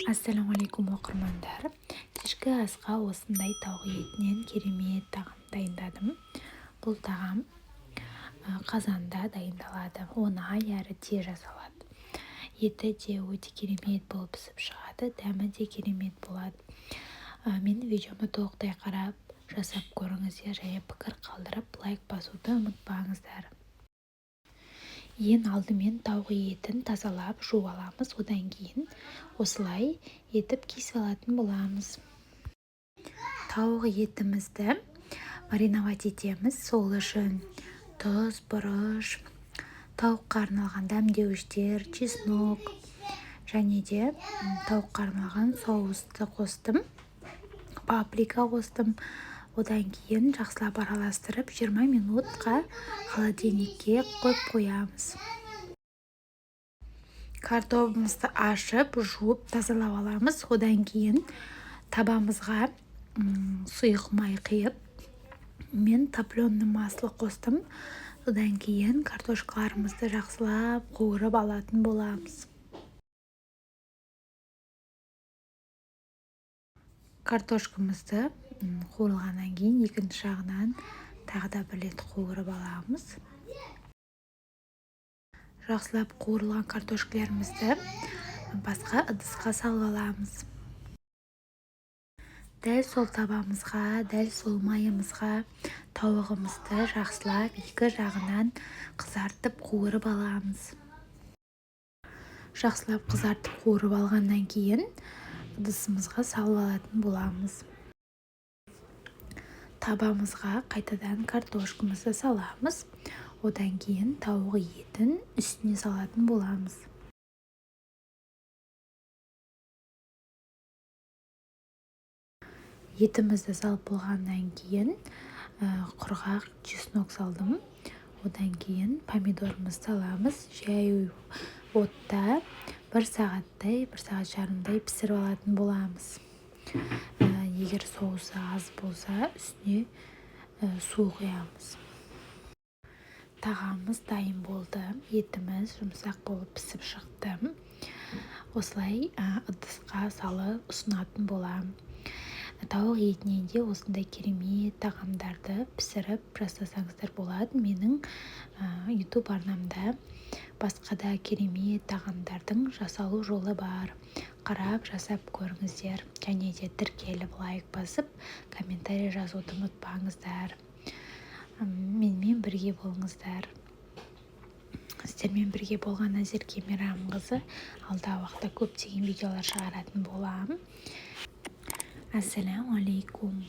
Ассалаумағалейкум, оқырмандар! Кешкі асқа осындай тауық етінен керемет тағам дайындадым. Бұл тағам қазанда дайындалады, оңай әрі тез жасалады. Еті де өте керемет болып пісіп шығады, дәмі де керемет болады. Менің видеомды толықтай қарап, жасап көріңіздер және пікір қалдырып, лайк басуды ұмытпаңыздар. Ең алдымен тауық етін тазалап, жуып аламыз. Одан кейін осылай етіп кесіп алатын боламыз. Тауық етімізді мариновать етеміз. Сол үшін тұз, бұрыш, тауыққа арналған дәмдеуіштер, чеснок және де тауыққа арналған соусты қостым, паприка қостым. Одан кейін жақсылап араластырып, 20 минутқа холодильникке қойып қоямыз. Картобымызды ашып, жуып, тазалап аламыз. Одан кейін табамызға сұйық май құйып, мен топленый масло қостым. Одан кейін картошкаларымызды жақсылап қуырып алатын боламыз. Картошкамызды қуырылғаннан кейін екінші жағынан тағы да бір рет қуырып аламыз. Жақсылап қуырылған картошкаларымызды басқа ыдысқа салып аламыз. Дәл сол табамызға, дәл сол майымызға тауығымызды жақсылап екі жағынан қызартып, қуырып аламыз. Жақсылап қызартып, қуырып алғаннан кейін ыдысымызға салып алатын боламыз. Табамызға қайтадан картошкамызды саламыз. Одан кейін тауық етін үстіне салатын боламыз. Етімізді салып болғаннан кейін құрғақ чеснок салдым. Одан кейін помидорымызды саламыз. Жай отта бір сағаттай, бір сағат жарымдай пісіріп алатын боламыз. Егер соусы аз болса, үстіне су құямыз. Тағамымыз дайын болды. Етіміз жұмсақ болып пісіп шықты. Осылай ыдысқа салып ұсынатын боламын. Тауық етінен де осындай керемет тағамдарды пісіріп жасасаңыздар болады. Менің YouTube арнамда басқа да керемет тағамдардың жасалу жолы бар, қарап, жасап көріңіздер. Және де тіркеліп, лайк басып, комментарий жазуды ұмытпаңыздар. Менімен бірге болыңыздар. Сіздермен бірге болған Назерке Мейрамқызы. Алдағы уақытта көптеген видеолар шығаратын боламын. Ассаляму алейкум.